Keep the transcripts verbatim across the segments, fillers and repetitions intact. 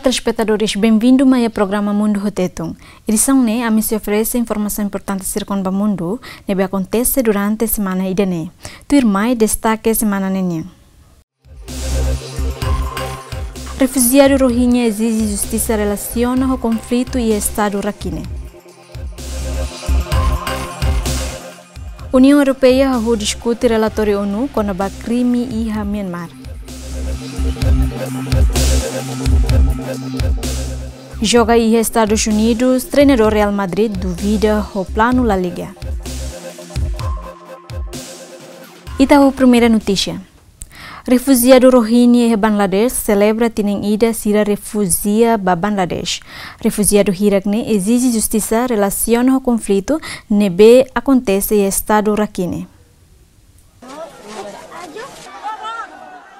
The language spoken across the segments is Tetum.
Telespetadores, benvindu mai iha programa Mundu ho Tetun. Edisaun ne'e ami sei oferese informasaun importante sira kona-ba mundu ne'ebé akontese durante semana ida-ne'e. Tuirmai destake semana ne'e nian. Refujiadu Rohingya ezije justisa relasiona ho konflitu iha estadu Rakhine. Uniaun Europeia hahú diskute relatóriu ONU kona-ba krime iha Myanmar. Joga iha Estadus Unidus, treinadór Real Madrid duvida ho planu La Liga. Ita ho primeira notísia. Refujiadu Rohingya iha Bangladesh selebra tinan ida sira refuzia ba Bangladesh. Refujiadu hirak ne'e ezije justisa relasiona ho konflitu ne'ebé akontese iha estadu Rakhine.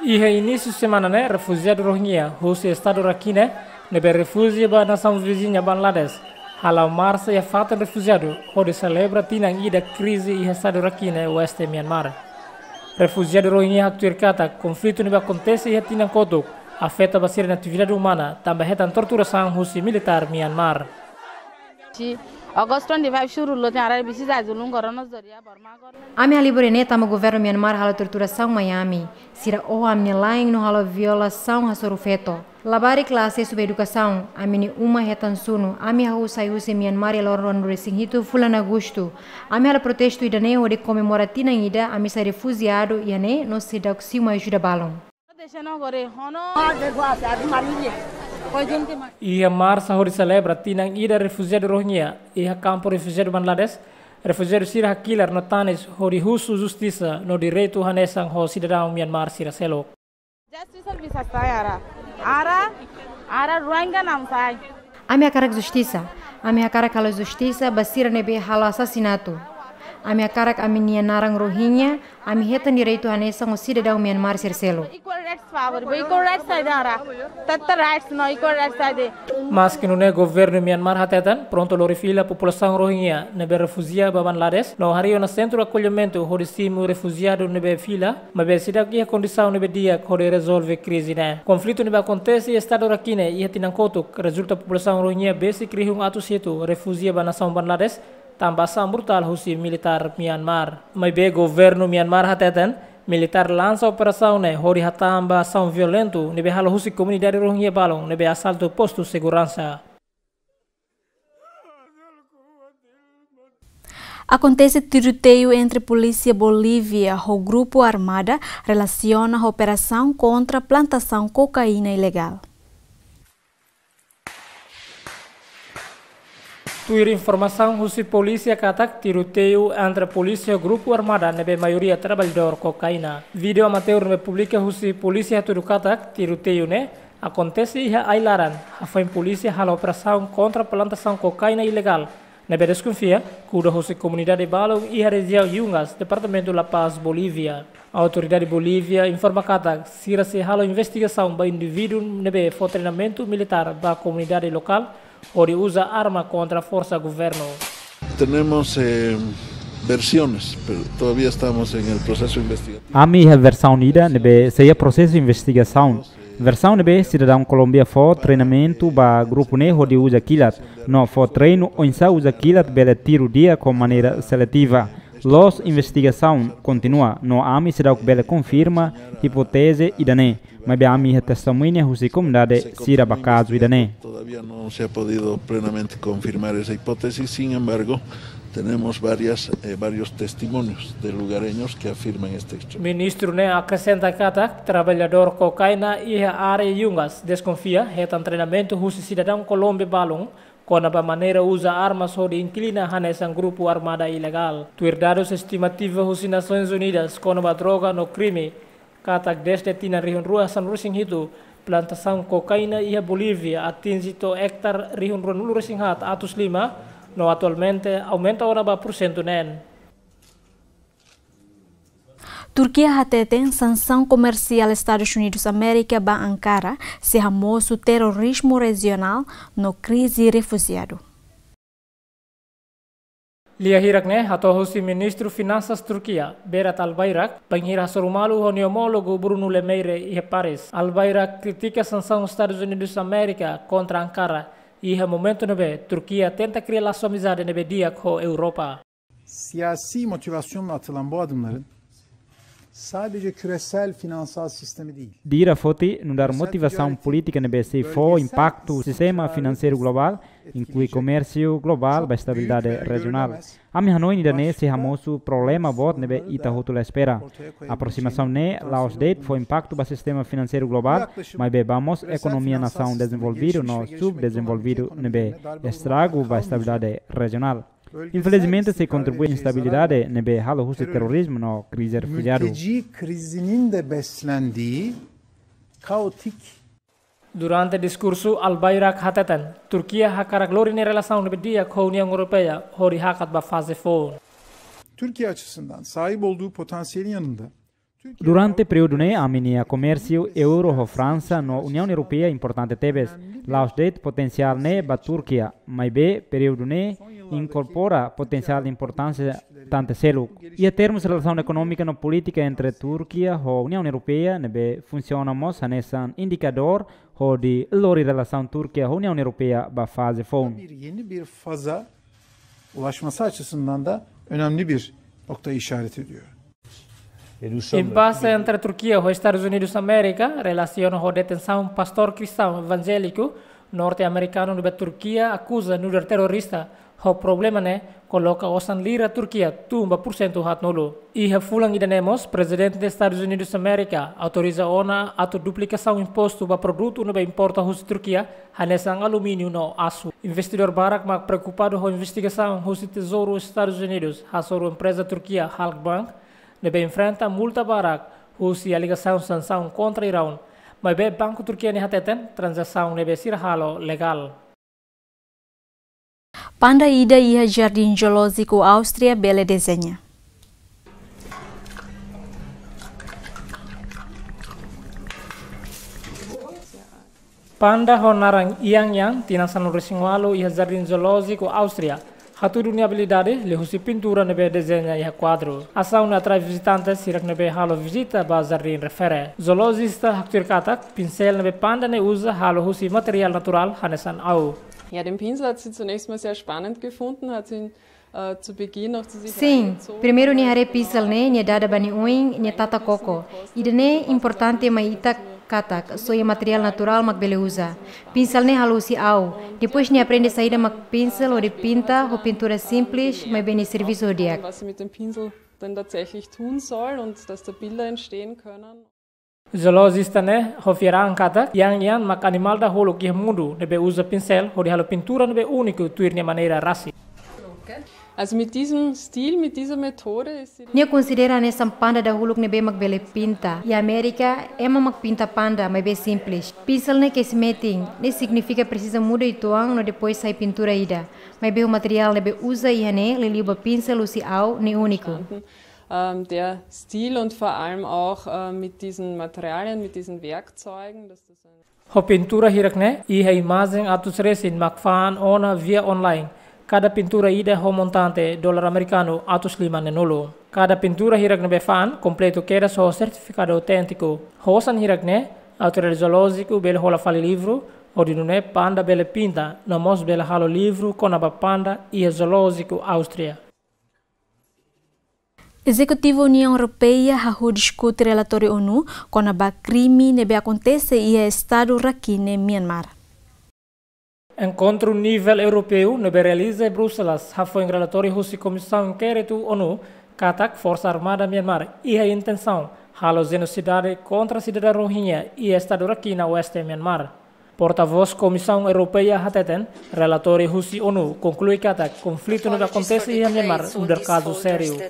Iha inísiu semana ne'e, refujiadu Rohingya husi estadu Rakhine ne'ebé refuzia ba nasaun viziña Bangladesh hala'o marsa iha fatin refujiadu hodi selebra tinan ida krize iha estadu Rakhine, oeste Myanmar. Refujiadu Rohingya haktuir katak konflitu ne'ebé akontese iha tinan kotuk afeta ba sira-nia atividade umana, tanba hetan torturasaun husi militár Myanmar. Si August twenty-five suru lotin ara bisi zai zulum goron nos doria Burma goron. Ami halibur iha ne'e tanba governu Myanmar halo torturasaun mai ami. Sira oho ami-nia la'en no halo violasaun hasoru feto. Labarik la asesu ba edukasaun, ami-nia uma hetan sunu, ami hahú sai husi Myanmar iha loron ruanulu-resin-hitu fulan Agostu. Ami halo protestu ida-ne'e hodi komemora tinan ida ami sai refujiadu iha ne'e no seidauk simu ajuda balun. Iha marsa hodi selebra tinan ida refujiadu Rohingya iha kampu refujiadu Bangladesh, refujiadu sira hakilar no tanis hodi husu justisa no direitu hanesan ho sidadaun Myanmar sira seluk. Justice bisa saya ara. Ara, ara Rohingya nam sai. Ami hakarak justisa. Ami hakarak halo justisa ba sira ne'ebé halo asasinatu. Ami hakarak ami-nia naran Rohingya, ami hetan direitu hanesan ho sidadaun Myanmar sira seluk. Equal rights favor, equal rights sai ara. Tata rights no equal rights sai. Maski nune'e, governu Myanmar hateten prontu lori fila populasaun Rohingya ne'ebé refuzia ba Bangladesh no harii ona sentru akollimentu hodi simu refujiadu ne'ebé fila, maibé seidauk iha kondisaun ne'ebé di'ak hodi rezolve krize ne'e. Konflitu ne'ebé akontese iha estadu Rakhine iha tinan kotuk rezulta populasaun Rohingya besik rihun atus hitu refuzia ba nasaun Bangladesh, tanba asaun brutál husi militár Myanmar. Maibé governu Myanmar hateten, militár lansa operasaun ne'e hodi hatán ba asaun violentu ne'ebé halo husi komunidade Rohingya balun ne'ebé asaltu postu seguransa. Akontese tiroteiu entre polísia Bolívia ho grupu armada relasiona ho operasaun kontra plantasaun kokaina ilegál. Tuir informasaun husi polísia katak tiroteiu entre polísia ho grupu armada ne'ebé maioria traballadór kokaina. Vídeo amateur ne'ebé publika husi polísia hatudu katak tiroteiu ne'e akontese iha ai-laran, hafoin polísia halo operasaun kontra plantasaun kokaina ilegál ne'ebé deskonfia kuda husi komunidade balun iha rejiaun Yungas, departamentu La Paz, Bolívia. Autoridade Bolívia informa katak sira sei halo investigasaun ba indivíduu ne'ebé fó treinamentu militár ba komunidade lokál hodi uza arma kontra forsa governu. Tenemos, eh, versiones, pero todavía estamos en el proceso investigativo. Ami iha versaun ida ne'ebé sei iha prosesu investigasaun. Versaun ne'ebé sidadaun Kolómbia fó treinamentu ba grupu ne'e hodi uza kilat, no fó treinu oinsá uza kilat bele tiru di'ak ho maneira seletiva. Loos, investigasaun kontinua, no ami seidauk bele konfirma hipóteze ida-ne'e, maibé ami iha testemuña husi komunidade sira ba kazu ida-ne'e. Todavía no se ha podido plenamente confirmar esa hipótesis, sin embargo, tenemos varias, eh, varios testimonios de lugareños que afirman este hecho. Ministru ne'e akresenta katak traballadór kokaina iha área Yungas deskonfia hetan treinamentu husi sidadaun Kolómbia balun kona-ba maneira uza armas hodi inklina hanesan grupu armada ilegál. Tuir dadus estimativa husi Nasoins Unidas kona-ba droga no krime, katak dezde tinan rihun rua sanulu-resin-hitu, plantasaun kokaina iha Bolívia atinje to'o ektare rihun ruanulu-resin-haat atus lima, no atualmente aumenta ona ba pursentu neen. Turkia hateten sansaun komersiál Estadus Unidus Amérika ba Ankara sei hamosu terorizmu rejionál no krize refujiadu. Lia hirak ne'e hato'o husi Ministru Finansas Turkia, Berat Albayrak, bainhira hasoru malu ho nia omólogu Bruno Le Maire iha Paris. Albayrak kritika sansaun Estadus Unidus Amérika kontra Ankara, iha momentu ne'ebé Turkia tenta kria lasu amizade ne'ebé di'ak ho Europa. Siyasi motivasyonla atılan bu adımların sadece küresel finansal sistemi değil. Dira foti nu'udar motivasaun polítika ne'ebé sei fó impaktu sistema finanseiru globál, inklui komérsiu globál ba estabilidade rejionál. Ami hanoin ida-ne'e sei hamosu problema boot ne'ebé ita hotu la espera. Aprosimasaun ne'e la'ós de'it fó impaktu ba sistema finanseiru globál, maibé ba mós ekonomia nasaun dezenvolvidu no subdezenvolvidu ne'ebé estragu ba estabilidade rejionál. Infelizmente, sei kontribui instabilidade ne'ebé halo husi terrorizmu no krize refujiadu. Mülteci krizinin de beslendiği kaotik. Durante diskursu, Albayrak hateten, Turkia hakarak lori nia relasaun ne'ebé di'ak ho Uniaun Europeia, hodi hakat ba faze foun. Türkiye açısından sahip olduğu potansiyelin yanında Durante períodu ne'e, ami-nia komérsiu euro ho Fransa no Uniaun Europeia importante tebes. La'ós de'it potensiál ne'e ba Turkia, maibé períodu ne'e inkorpora potensiál importánsia tante seluk. Iha termus relasaun ekonómika no polítika entre Turkia ho Uniaun Europeia ne'ebé funsiona mós hanesan indikadór hodi lori relasaun Turkia ho Uniaun Europeia ba faze foun. Bir yeni bir faza ulaşması açısından da önemli bir noktayı işaret ediyor. Impase entre Turkia ho Estadus Unidus Amérika relasiona ho detensaun pastór kristaun evanjéliku norte-amerikanu ne'ebé Turkia akuza nu'udar terrorista. Ho problema ne'e koloka osan lira Turkia tun ba pursentu haatnulu. Iha fulan ida-ne'e mós, Prezidente Estadus Unidus Amérika autoriza ona atu duplikasaun impostu ba produtu ne'ebé importa husi Turkia, hanesan alumíniu no asu. Investidór barak mak preokupadu ho investigasaun husi Tezouru Estadus Unidus hasoru empreza Turkia Halkbank ne'ebé enfrenta multa barak husi alegasaun sansaun kontra Iraun. Maibé Banku Turkia ne'e hateten tranzasaun ne'ebé sira halo legál. Panda ida iha Jardín Zoolójiku Áustria bele dezeña. Panda ho naran Yang Yang, tinan sanulu-resin-ualu, iha Jardín Zoolójiku Áustria, hatudu nia abilidade liuhusi pintura ne'ebé dezeña iha kuadru. Asaun ne'e atrai vizitante sira ne'ebé halo vizita ba jardín refere. Zoolojista haktuir katak, pinsel ne'ebé panda ne'e uza halo husi materiál naturál hanesan au. Ja, den Pinsel hat sie zunächst mal sehr spannend gefunden, hat sie ihn, äh, zu Beginn noch zu sich Sin, reingezogen, primeiru nia haree pinsel ne'e, nia dada ba nia oin, nia tata koko. Ida-ne'e importante mai ita katak, só iha materiál naturál mak bele uza. Pinsel ne'e halo husi au. Depois nia aprende saida mak pinsel hodi pinta ho pintura simples, maibé nia servisu ho di'ak. Was sie mit dem Pinsel dann tatsächlich tun soll und dass da Bilder entstehen können. Zoolojista ne'e ho fiar an katak Yang Yang mak animál dahuluk iha mundu ne'ebé uza pinsel hodi halo pintura ne'ebé úniku tuir nia maneira rasik. Also mit diesem Stil, mit dieser Methode ist sie Nia konsidera hanesan panda dahuluk ne'ebé mak bele pinta. Iha Amérika, ema mak pinta panda, maibé simples. Pinsel ne'e kesi metin, ne'e signifika presiza muda uitoan no depois sai pintura ida. Maibé ho materiál ne'ebé uza iha ne'e, liuliu ba pinsel husi au, ne'e úniku. Ähm, der Stil und vor allem auch, äh, mit diesen Materialien, mit diesen Werkzeugen, dass das ein Ho pintura hirak ne'e, iha imajen atus resin mak fa'an ona via online. Kada pintura ida ho montante dolar amerikanu atus lima-nulu. Kada pintura hirak ne'ebé fa'an kompletu kedas ho sertifikadu auténtiku. Ho osan hirak ne'e, autoridade zoolójiku bele hola fali livru, hodi nune'e panda bele pinta, no mós bele halo livru kona-ba panda iha Zoolójiku Áustria. Ezekutivu Uniaun Europeia hahú diskute relatóriu ONU kona-ba krime ne'ebé akontese iha estadu Rakhine, Myanmar. Enkontru nivel europeu ne'ebé realiza iha Bruxelas hafoin relatóriu husi Komisaun Inkéritu ONU katak Forsa Armada Myanmar iha intensaun halo jenosidade kontra sidadaun Rohingya iha estadu Rakhine, oeste Myanmar. Portavós Komisaun Europeia hateten, relatóriu husi ONU konklui katak konflitu ne'ebé akontese iha Myanmar nu'udar kazu sériu.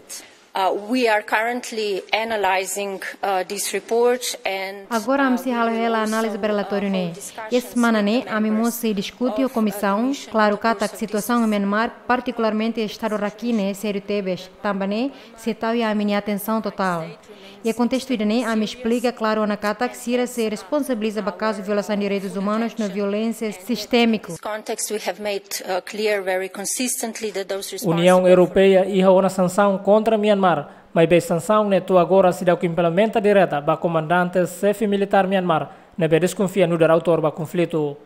Uh, we are currently analyzing uh, this report and Agora ami sei halo hela análize ba relatóriu ne'e. Iha semana ne'e ami mós sei diskute ho komisaun, klaru katak situasaun iha Myanmar, partikularmente estadu Rakhine, sériu tebes. Tanba ne'e sei tau iha ami-nia atensaun totál. Iha kontestu ida-ne'e ami esplika klaru ona katak sira sei responsabiliza ba kazu violasaun direitus umanus no violénsia sistémiku. Context, we have made uh, clear very consistently that those Uniaun Europeia iha ona sansaun kontra Myanmar, maibé sansaun ne'e to'o agora seidauk implementa direta ba komandante xefe militár Myanmar ne'ebé deskonfia nu'udar autór ba konflitu.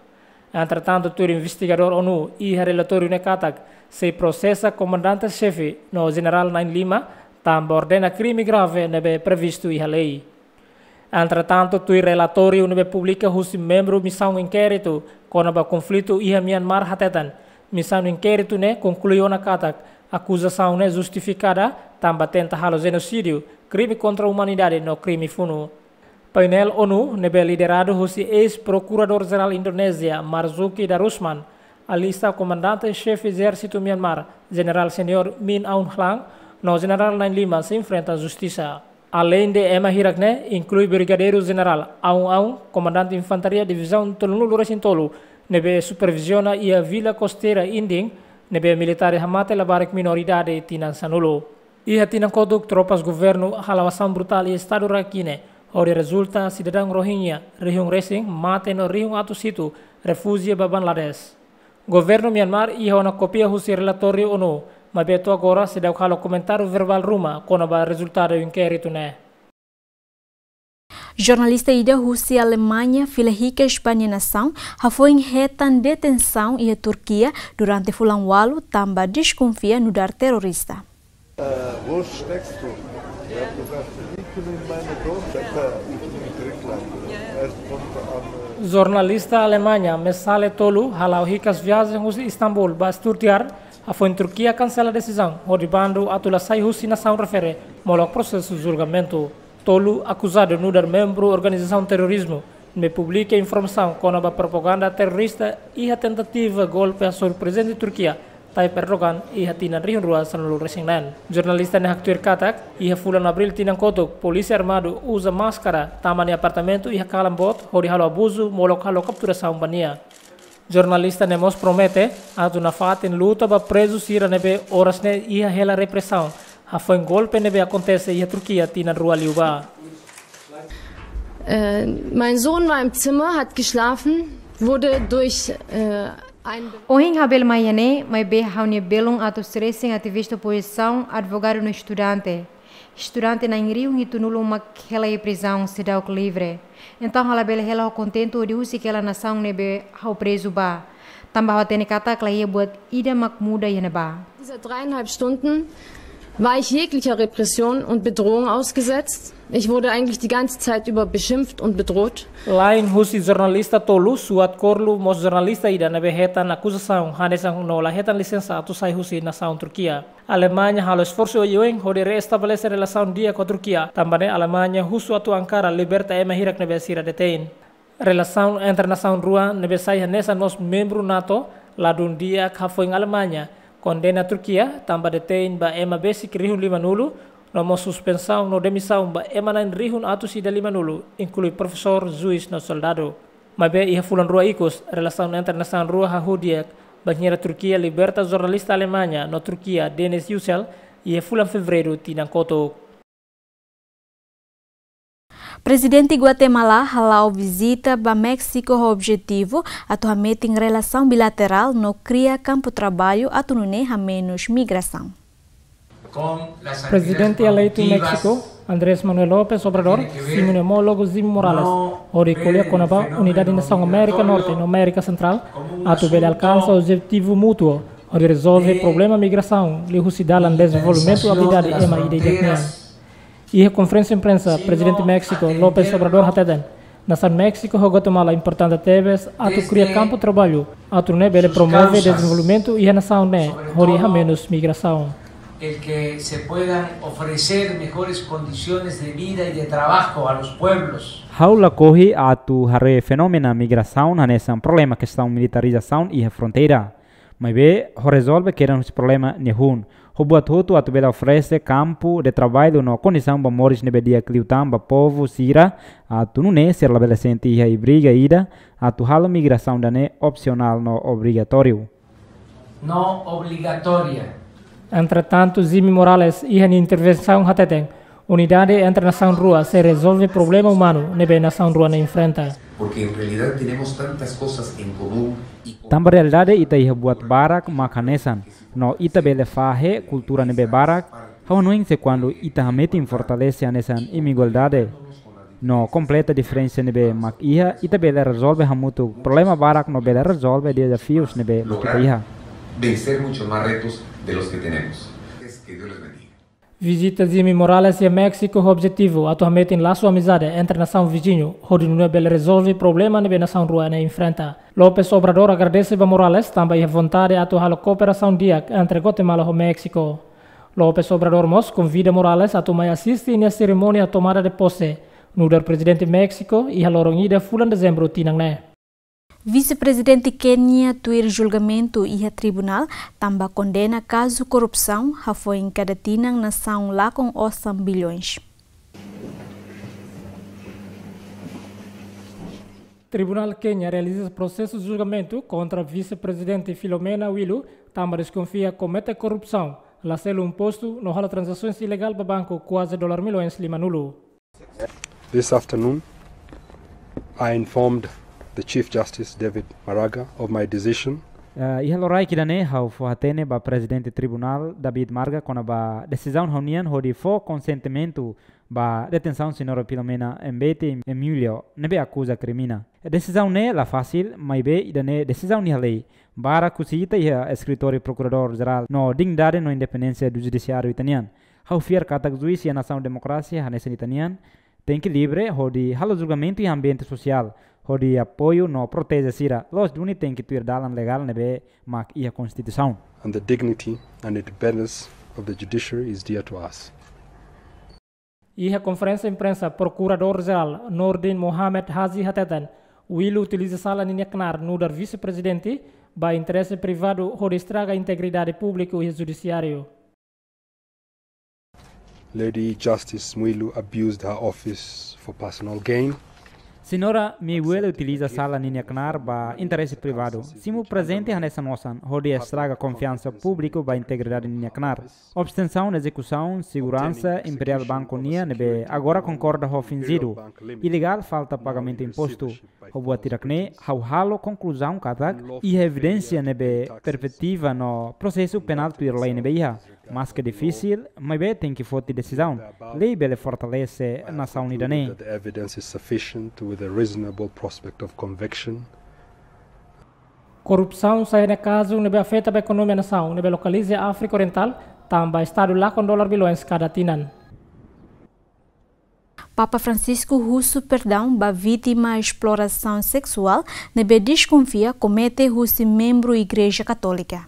Entretantu, tuir investigadór ONU iha relatóriu ne'e katak sei prosesa komandante xefe no jenerál na'in-lima tanba ordena krime grave ne'ebé previstu iha lei. Entretantu, tuir relatóriu ne'ebé publika husi membru misaun inkéritu kona-ba konflitu iha Myanmar hateten, misaun inkéritu ne'e konklui ona katak akuzasaun ne'e justifikada tanba tenta halo jenosídiu, krime kontra umanidade no krime funu. Painel ONU ne'ebé lideradu husi eis-prokuradór jerál Indonézia Marzuki Darusman alista komandante xefe ezérsitu Myanmar, jenerál seniór Min Aung Hlaing, no jenerál na'in-lima sei enfrenta justisa. Aleinde ema hirak ne'e, inklui Brigadeiru Jenerál Aung Aung, komandante infantaria divizaun tolunulu-resin-tolu, ne'ebé superviziona iha vila kosteira Inding, ne'ebé militár hamate labarik minoridade tinan sanulu. Iha tinan kotuk tropas governu hala'o asaun brutál iha estadu Rakhine, hodi rezulta sidadaun Rohingya rihun resin mate no rihun atus hitu refújia ba Bangladesh. Governu Myanmar iha ona kópia husi relatóriu ONU, maibé to'o agora seidauk halo komentáriu verbál ruma kona-ba rezultadu inkéritu ne'e. Jornalista ida husi Alemaña fila hikas ba nia nasaun, hafoin hetan detensaun iha Turkia durante fulan ualu tanba deskonfia nu'udar terrorista. Äh, wo steckst du? Er hat gesagt, ich bin in meinem Dorf, sagt er, ich bin in Griechenland. Er kommt an, äh, Jornalista Alemaña Mesale Tolu hala'o hikas viajen husi Istambul ba Stuttgart, hafoin Turkia kansela desizaun hodi bandu atu la sai husi nasaun refere molok prosesu julgamentu. Tolu akuzadu nu'udar membru organizasaun terrorizmu ne'ebé publika informasaun kona-ba propaganda terrorista iha tentativa golpe hasoru Prezidente Turkia, Tayyip Erdogan, iha tinan rihun rua sanulu-resin-neen. Jornalista ne'e haktuir katak, iha fulan Abríl tinan kotuk, polísia armadu uza máskara tama nia apartamentu iha kalan boot hodi halo abuzu molok halo kapturasaun ba nia. Jornalista ne'e mós promete atu nafatin luta ba prezu sira ne'ebé oras ne'e iha hela represaun hafoin golpe ne'ebé akontese iha Turkia tinan rua liubá. Äh, mein Sohn war im Zimmer, hat geschlafen, wurde durch, äh, ein Ohin ha'u bele mai iha ne'e, maibé ha'u-nia belun atus resin ativista opozisaun, advogadu no estudante. Estudante na'in rihun hitunulu mak hela iha prizaun seidauk livre. Entaun ha'u labele hela ho kontentu hodi husik hela nasaun ne'ebé ha'u prezu ba. Tanba ha'u hatene katak la iha buat ida mak muda iha ne'ebá. Diese dreieinhalb Stunden war ich jeglicher Repression und Bedrohung ausgesetzt. Ich wurde eigentlich die ganze Zeit über beschimpft und bedroht. Lain husi jornalista Tolu, Suat Korlu, mós jornalista ida ne'ebé hetan akuzasaun hanesan no la hetan lisensa atu sai husi nasaun Turkia. Alemaña halo esforsu oioin hodi reestabelese relasaun di'ak ho Turkia. Tanba ne'e Alemaña husu atu Ankara liberta ema hirak ne'ebé sira detein. Relasaun entre nasaun rua ne'ebé sai hanesan mós membru NATO ladún di'ak hafoin Alemaña kondena Turkia tanba detein ba ema besik rihun limanulu, no mós suspensaun no demisaun ba ema na'in rihun atus ida limanulu, inklui profesór, juís no soldadu. Maibé iha fulan rua ikus, relasaun entre nasaun rua hahú di'ak, bainhira Turkia liberta jornalista Alemaña no Turkia Deniz Yücel iha fulan Fevereiru tinan kotuk. Prezidente Guatemala hala'o vizita ba Méxiku ho objetivu atu hametin relasaun bilaterál no kria kampu traballu atu nune'e hamenus migrasaun. Prezidente eleitu Méxiku, Andrés Manuel López Obrador, simu nia omólogu Jimmy Morales, hodi ko'alia kona-ba unidade nasaun Amérika Norte no Amérika Sentrál, atu bele alkansa objetivu mútuu, hodi rezolve problema migrasaun liuhusi dalan dezenvolvimentu abilidade ema ida-idak nian. Iha konferénsia imprensa, Prezidente Méxiku, López Obrador hateten, nasaun Méxiku ho Guatemala importante tebes atu kria kampu traballu, atu nune'e bele promove dezenvolvimentu iha nasaun ne'e, hodi hamenus migrasaun. El que se puedan ofrecer mejores condiciones de vida y de trabajo a los pueblos. Ha'u lakohi atu haree fenómenu migrasaun hanesan problema kestaun militarizasaun iha fronteira. Maibé, hodi rezolve kedan husi problema nia hun, Ho buat hotu atu bele oferese kampu de traballu no kondisaun ba moris ne'ebé di'ak liután ba povu sira, atu nune'e sira labele sente iha ibriga ida atu halo migrasaun ida-ne'e opsionál no obrigatóriu. No obligatoria. Entretantu, Jimmy Morales iha nia intervensaun hateten, unidade entre nasaun rua sei rezolve problema umanu ne'ebé nasaun rua ne'e enfrenta. Porque en realidad tenemos tantas cosas en común y tanba realidade ita iha buat barak mak hanesan, no ita bele fahe kultura ne'ebé barak. Ha'u hanoin se kuandu ita hametin fortalese hanesan inigualdade no kompleta diferensa ne'ebé mak iha, ita bele rezolve hamutuk problema barak no bele rezolve dezafius ne'ebé mak ita iha. Lograr vencer muchos más retos de los que tenemos. Que Dios les bendiga. Vizita Jimmy Morales iha Méxiku ho objetivu atu hametin lasu amizade entre nasaun viziñu, hodi nune'e bele rezolve problema ne'ebé nasaun rua ne'e enfrenta. López Obrador agradese ba Morales tanba iha vontade atu halo kooperasaun di'ak entre Guatemala ho Méxiku. López Obrador mós konvida Morales atu mai asiste nia serimónia tomada de posse nu'udar Prezidente Méxiku iha loron ida fulan Dezembru tinan ne'e. Vise-Prezidente Kénia tuir julgamentu iha tribunál tanba kondena kazu korrupsaun hafoin kada tinan nasaun lakon osan bilhões. Tribunál Kénia realiza prosesu julgamentu kontra Vise-Prezidente Filomena Mwilu tanba deskonfia komete korrupsaun, la selu impostu no halo tranzasoens ilegál ba banku kuaze dolar milhões limanulu. This afternoon, I informed the Chief Justice David Maraga of my decision. Eh, iha loraik ida-ne'e ha'u fó-hatene ba Prezidente Tribunál David Maraga kona-ba desizaun ha'u-nian hodi fó konsentimentu ba detensaun Señora Filomena Mbete Mwilu ne'ebé akuza krimina. Desizaun ne'e la fasil, maibé ida-ne'e desizaun iha lei. Barak husi ita iha eskritóriu Prokuradór Jerál no dignidade no independénsia do judisiáriu ita-nian. Ha'u fiar katak juís iha nasaun demokrasia hanesan ita-nian tenke livre hodi halo julgamentu iha ambiente sosiál, hodi apoiu no proteje sira, loos duni tenke tuir dalan legál ne'ebé mak iha Konstituisaun. And the dignity and independence of the judiciary is dear to us. Iha konferénsia imprensa, Prokuradór Jerál Noordin Mohamed Haji hateten, Mwilu utiliza sala ninia knaar nu'udar Vise-Prezidente ba interese privadu hodi estraga integridade públiku iha judisiáriu. Lady Justice Mwilu abused her office for personal gain. Señora Mwilu utiliza sala ninia knaar ba interese privadu, simu prezente hanesan osan, hodi estraga konfiansa públiku ba integridade ninia knaar. Obstrusaun ezekusaun seguransa imperiál banku nian ne'ebé agora konkorda ho finjidu, ilegál, falta pagamentu impostu. Ho buat hirak-ne'e, ha'u halo konkluzaun katak iha evidénsia ne'ebé perspektiva no prosesu penál tuir lei ne'ebé iha. Maske difisil, maibé tenke foti desizaun. Lei bele fortalese nasaun ida-ne'e. That the evidence is sufficient with a reasonable prospect of conviction. Korrupsaun sai hanesan kazu ne'ebé afeta ba ekonomia nasaun ne'ebé lokaliza iha Áfrika Orientál, tanba Estadu lakon dolar bilhões kada tinan. Papa Francisco husu perdaun ba vítima esplorasaun seksuál ne'ebé deskonfia komete husi membru Igreja Katólika.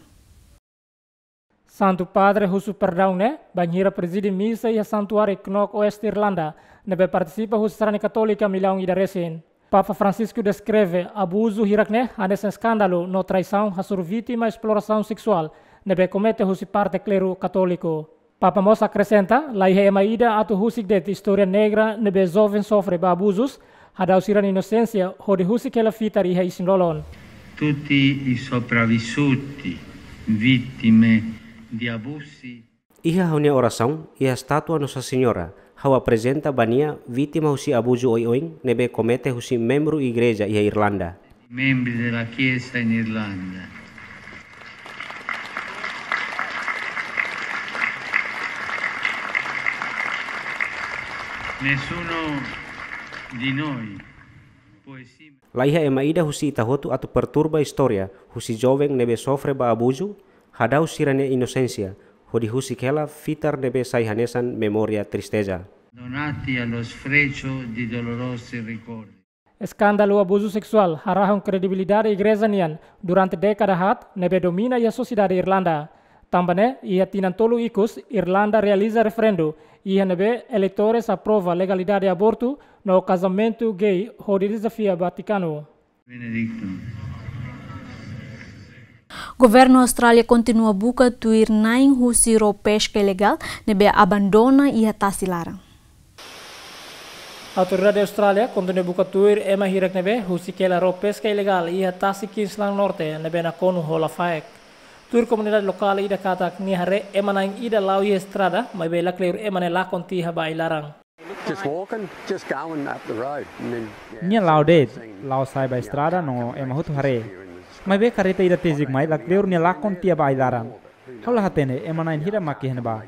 Santu Padre husu perdaun ne'e bainhira prezide misa iha Santuáriu Knockwest, Irlanda, ne'ebé partisipa husi sarani Katólika millaun ida resin. Papa Francisco deskreve abuzu hirak-ne'e hanesan eskándalu no traisaun hasoru vítima esplorasaun seksuál ne'ebé komete husi parte kleru Katóliku. Papa mós akresenta, laiha ema ida atu husik de'it istória negra ne'ebé joven sofre ba abuzus, hadau sira-nia inosénsia hodi husik hela fitar iha isin-lolon. Tutti i sopravvissuti, vittime di abusi. Iha ha'u-nia orasaun, iha estátua Nossa Senhora, ha'u aprezenta ba nia vítima husi abuzu oioin ne'ebé komete husi membru igreja iha Irlanda. Membri della Chiesa in Irlanda. Nessuno di noi può esime- Laiha ema ida husi ita hotu atu perturba istória husi joven ne'ebé sofre ba abuzu, hadau sira-nia inosénsia, hodi husik hela fitar ne'ebé sai hanesan memória tristeza. Donati allo sfregio di dolorosi ricordi. Eskándalu abuzu seksuál harahun kredibilidade igreja nian durante dékada haat ne'ebé domina iha sosiedade Irlanda. Tanba ne'e, iha tinan tolu ikus, Irlanda realiza referendu, iha ne'ebé eleitores aprova legalidade abortu no kazamentu gay hodi dezafia Vatikanu. Benediktu. Governu Austrália kontinua buka tuir na'in husi ró peska ilegál ne'ebé abandona iha tasi laran. Autoridade Austrália kontinua buka tuir ema hirak ne'ebé husik hela ró peska ilegál iha tasi Queensland Norte ne'ebé nakonu ho lafaek. Tuir komunidade lokál ida katak nia haree ema na'in ida la'o iha estrada, maibé la kleur ema ne'e lakon tiha ba ai-laran. Just walking, just going up the road. And then, yeah, nia la'o de'it, la'o sai ba estrada no ema hotu haree. Maibé karreta ida tesik mai la kleur nia lakon tiha ba ai-laran. Ha'u la hatene ema na'in hira mak iha ne'ebá.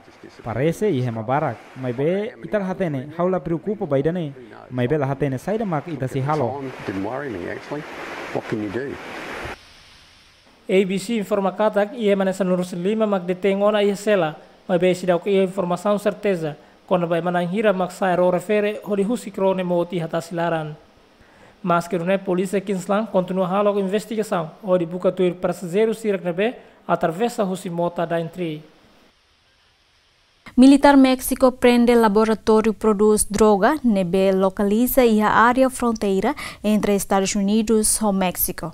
Parese iha ema barak. Maibé ita la hatene, ha'u la preokupa ba ida-ne'e. Maibé la hatene saida mak ita sei halo. Didn't worry me, actually. What can you do? A B C informa katak iha ema hanesan lurus lima mak detein ona iha sela, maibé seidauk iha informasaun serteza kona-ba ema na'in hira mak sa'e ró refere hodi husik ró ne'e mout iha tasi laran. Maske nune'e, polísia Queensland kontinua halo investigasaun hodi buka tuir pasajeiru sira ne'ebé atravesa husi mota Daintree. Militár Méxiku prende laboratóriu prodús droga ne'ebé lokaliza iha área fronteira entre Estadus Unidus ho Méxiku.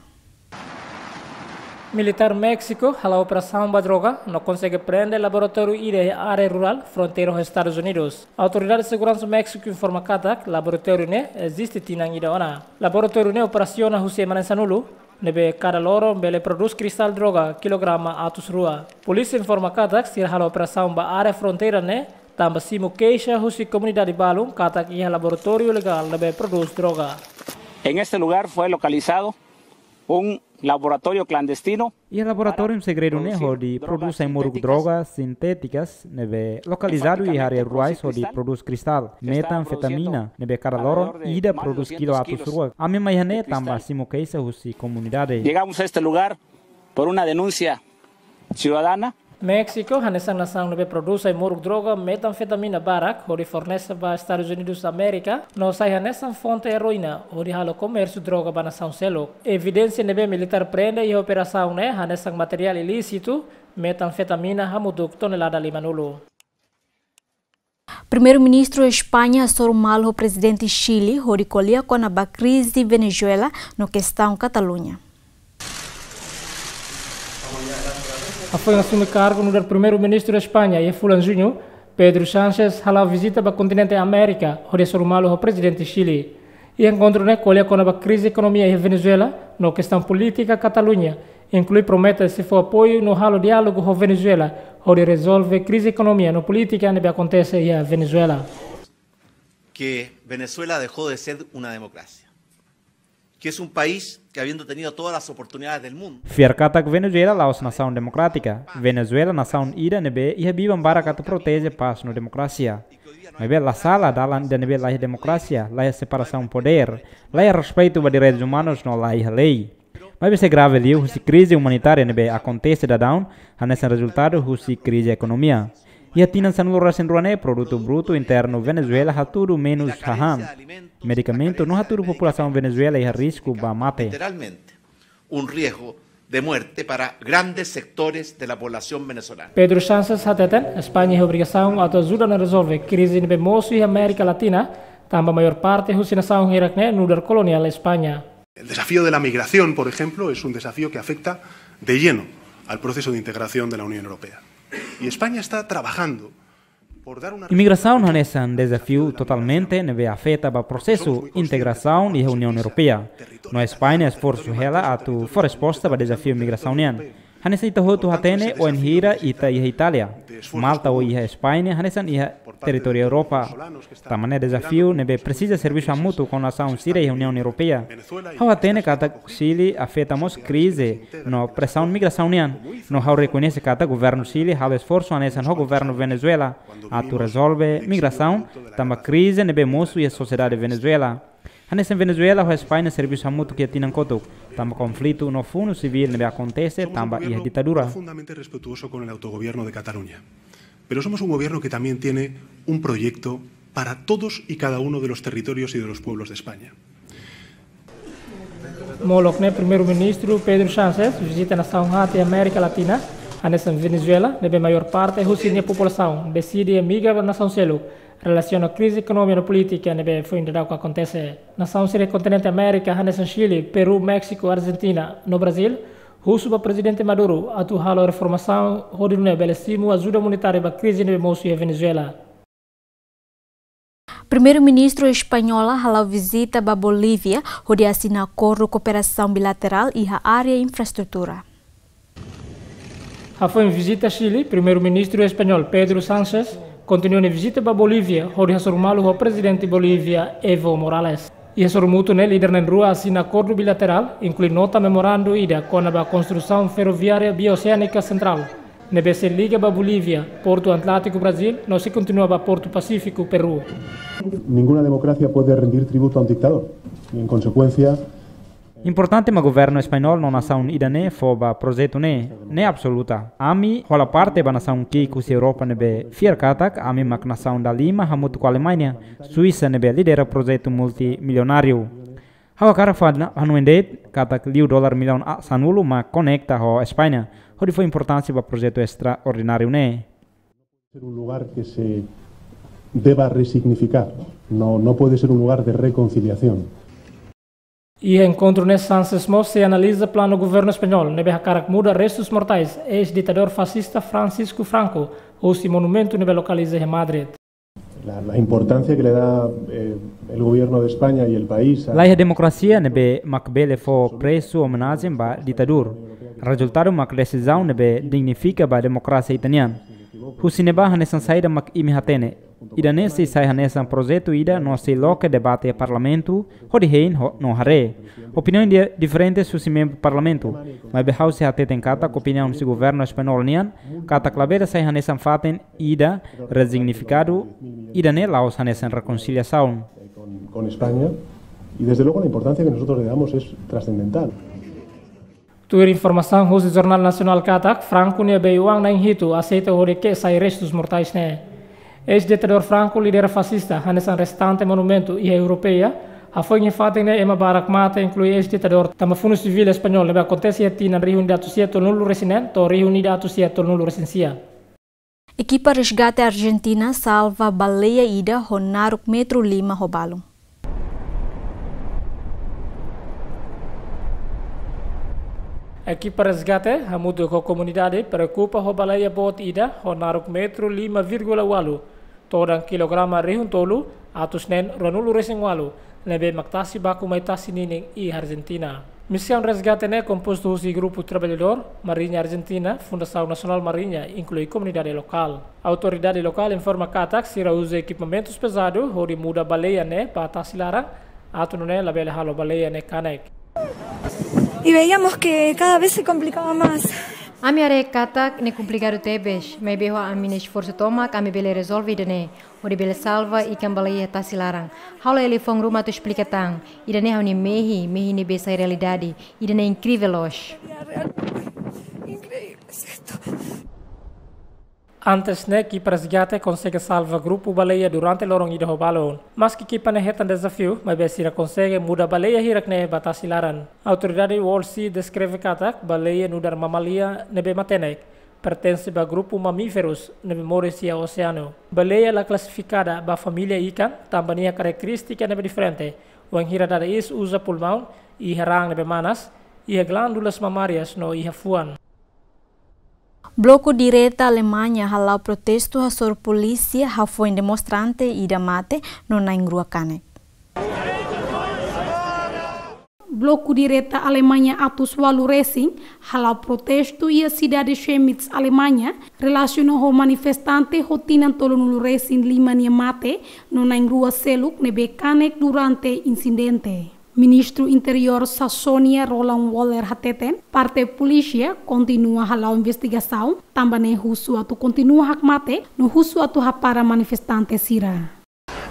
Militár Méxiku hala'o operasaun ba droga no konsege prende laboratóriu ida iha área rurál fronteira ho Estadus Unidus. Autoridade Seguransa Méxiku informa katak laboratóriu ne'e eziste tinan ida ona. Laboratóriu ne'e operasiona husi ema na'in sanulu, ne'ebé kada loron bele prodús kristál droga kilograma atus rua. Polísia informa katak sira hala'o operasaun ba área fronteira ne'e tanba simu keixa husi komunidade balun katak iha laboratóriu ilegál ne'ebé prodús droga. En este lugar fue localizado un laboratorio clandestino. Iha laboratóriu segredu ne'e hodi prodús ai-moruk droga sintétikas ne'ebé lokalizadu iha área rurais hodi prodús kristál, metanfetamina, ne'ebé kada loron ida prodús kilo atus rua. Ami mai iha ne'e tanba simu keixa husi komunidade. Llegamos a este lugar por una denuncia ciudadana. Méxiku hanesan nasaun ne'ebé prodús ai-moruk droga metanfetamina barak hodi fornese ba Estadus Unidus Amérika, no sai hanesan fonte eroína hodi halo komérsiu droga ba nasaun seluk. Evidénsia ne'ebé militár prende iha operasaun ne'e hanesan materiál ilísitu, metanfetamina hamutuk tonelada limanulu. Primeiru-Ministru España hasoru malu ho Prezidente Chile hodi ko'alia kona-ba krize Venezuela no kestaun Kataluña. Hafoin asume kargu nu'udar Primeiru-Ministru España iha fulan Juñu, Pedro Sánchez hala'o vizita ba kontinente Amérika hodi hasoru malu ho Prezidente Chile. Iha enkontru ne'e ko'alia kona-ba krize ekonomia iha Venezuela no kestaun polítika Kataluña, inklui promete sei fó apoiu no halo diálogu ho Venezuela hodi rezolve krize ekonomia no polítika ne'ebé akontese iha Venezuela. Que Venezuela dejó de ser una democracia, que es un país que, habiendo tenido todas las oportunidades del mundo, Fiar katak Venezuela la'ós nasaun demokrátika. Venezuela nasaun ida ne'ebé iha biban barak atu proteje pás no demokrasia. Maibé la sala dalan ida ne'ebé laiha demokrasia, laiha separasaun podér, laiha respeitu ba direitus umanus no laiha lei. Maibé sei grave liu husi krize umanitária ne'ebé akontese daudaun, hanesan rezultadu husi krize ekonomia. Iha tinan sanulu-resin-rua ne'e, produtu brutu internu Venezuela hatudu menus hahán. Medikamentu no hatudu populasaun Venezuela iha risku ba mate. Literalmente, un riesgo de muerte para grandes sectores de la población venezolana. Pedro Sánchez hateten, España iha obrigasaun atu ajuda no rezolve krize ne'ebé mosu iha Amérika Latina, tanba maiór parte husi nasaun hirak ne'e nu'udar koloniál España. El desafío de la migración, por ejemplo, es un desafío que afecta de lleno al proceso de integración de la Unión Europea. Y España está trabajando por dar una Imigrasaun hanesan dezafiu totalmente ne'ebé afeta ba prosesu integrasaun iha Uniaun Europeia. No España esforsu hela atu fó resposta ba dezafiu migrasaun nian. Hanesan ita hotu hatene, oin hira ita iha Itália, Malta ou iha España, hanesan iha territóriu Europa. Tanba ne'e dezafiu ne'ebé presiza servisu hamutuk ho nasaun sira iha Uniaun Europeia. Ha'u hatene katak Chile afeta mós krize no presaun migrasaun nian. No ha'u rekoñese katak governu Chile halo esforsu hanesan ho governu Venezuela atu rezolve migrasaun, tanba krize ne'ebé mosu iha sosiedade Venezuela. Hanesan Venezuela ho España servisu hamutuk iha tinan kotuk, tanba konflitu no funu sivíl ne'ebé akontese tanba iha ditadura. Profundamente respetuoso con el autogobierno de Cataluña. Pero somos un gobierno que también tiene un proyecto para todos y cada uno de los territorios y de los pueblos de España. Molok ne'e Primeiru-Ministru Pedro Sánchez vizita nasaun haat iha Amérika Latina, hanesan Venezuela, ne'ebé maiór parte husi nia populasaun deside emigra ba nasaun seluk, relasiona krize ekonomia no polítika ne'ebé foin daudauk akontese. Nasaun sira kontinente Amérika, hanesan Chile, Peru, Méxiku, Argentina no Brazil, Husu ba Prezidente Maduro atu halo reformasaun hodi nune'e bele simu ajuda umanitária ba krize ne'ebé mosu iha Venezuela. Primeiru-Ministru espanhola hala'o vizita ba Bolívia, hodi asina akordu kooperasaun bilaterál iha área infraestrutura. Hafoin vizita Xile, Primeiru-Ministru espanhol Pedro Sánchez kontinua nia vizita ba Bolívia, hodi hasoru malu ho Prezidente Bolívia Evo Morales. Iha sorumutu ne'e, líder na'in-rua asina akordu bilaterál, inklui nota memorandu ida kona-ba konstrusaun ferroviária biooseánika sentrál ne'ebé sei liga ba Bolívia, Portu Atlántiku Brazíl, no sei kontinua ba Portu Pasífiku Peru. Ninguna democracia puede rendir tributo a un dictador. Y en consecuencia, importante mak governu espanhol no nasaun ida-ne'e fó ba projetu ne'e, ne'e absoluta. Ami hola parte ba nasaun ki'ik husi Europa ne'ebé fiar katak ami mak nasaun dalima hamutuk ho Alemaña, Suisa ne'ebé lidera projetu multimilionáriu. Ha'u hakarak fó hanoin de'it katak liu dolar millaun sanulu mak konekta ho España, hodi fó importánsia ba projetu estraordináriu ne'e. Ser un lugar que se deba resignificar, no, no puede ser un lugar de reconciliación. Iha enkontru ne'e Sánchez mós sei analiza planu governu espanhol ne'ebé hakarak muda restus mortais eis-ditadór fasista Francisco Franco husi monumentu ne'ebé lokaliza iha Madrid. La, la importancia que le da, eh, el gobierno de España y el país a... Laiha demokrasia ne'ebé mak bele fó presu omenajen ba ditadór. Rezultadu mak desizaun ne'ebé dignifika ba demokrasia ita-nian. Husi ne'ebá hanesan saida mak imi hatene, ida-ne'e sei sai hanesan projetu ida no sei loke debate iha parlamentu, hodi hein ho, no haree opiniaun di-, diferente husi membru parlamentu. Maibé ha'u sei hateten katak opiniaun husi governu espanhol nian, katak labele sai hanesan fatin ida resignifikadu, ida-ne'e la'ós hanesan rekonsiliasaun. Con, con España, y desde luego la importancia que nosotros le damos es trascendental. Tuir informasaun husi Jornál Nasionál katak, Franco nia bei-oan na'in-hitu aseita hodi ke'e sai restus mortais ne'e. Eis-ditadór Franco lidera fasista hanesan restante monumentu iha Europeia, hafoin iha fatin ne'e ema barak mate, inklui eis-ditadór, tanba funu sivíl espanhol ne'ebé akontese iha tinan rihun ida atus sia tolunulu-resin-neen to'o rihun ida atus sia tolunulu-resin-sia. Ekipa resgate Arjentina salva baleia ida ho naruk metru lima ho balun. Ekipa resgate hamutuk ho komunidade preokupa ho baleia boot ida ho naruk metru lima vírgula ualu, todan kilograma rihun tolu atus neen ruanulu-resin-ualu, ne'ebé mak tasi baku mai tasi ninin iha Arjentina. Misaun resgate ne'e kompostu husi grupu traballadór Mariña Arjentina, Fundasaun Nasionál Mariña, inklui komunidade lokál. Autoridade lokál informa katak sira uza ekipamentus pezadu hodi muda baleia ne'e ba tasi laran, atu nune'e labele halo baleia ne'e kanek. Y veíamos que cada vez se complicaba más. Ami haree katak ne'e komplikadu tebes, maibé ho ami-nia esforsu tomak ami bele rezolve ida-ne'e, hodi bele salva ikan baleia tasi laran. Ha'u la iha liafuan ruma atu esplika tan, ida-ne'e ha'u-nia mehi, mehi ne'ebé sai realidade, ida-ne'e inkrível loos. Antes ne'e, ekipa resgate konsege salva grupu baleia durante loron ida ho balun. Maski ekipa ne'e hetan dezafiu, maibé sira konsege muda baleia hirak ne'e ba tasi laran. Autoridade World Sea deskreve katak baleia nu'udar mamália ne'ebé matenek, pertense ba grupu mamíferus ne'ebé moris iha oseanu. Baleia la klasifikada ba família ikan, tanba nia karakterístika ne'ebé diferente, wainhira dada iis uza pulmaun, iha raan ne'ebé manas, iha glándulas mamárias no iha fuan. Bloku Direta Alemaña hala'o protestu hasoru polísia hafoin demonstrante ida mate no na'in-rua kanek. Bloku Direta Alemaña atus ualu-resin hala'o protestu iha sidade Chemnitz, Alemaña, relasiona ho manifestante ho tinan tolunulu-resin-lima nia mate no na'in-rua seluk ne'ebé kanek durante insidente. Ministru Interiór Saxónia Roland Woller hateten, parte polísia kontinua hala'o investigasaun, tanba ne'e husu atu kontinua hakmatek, no husu atu hapara manifestante sira.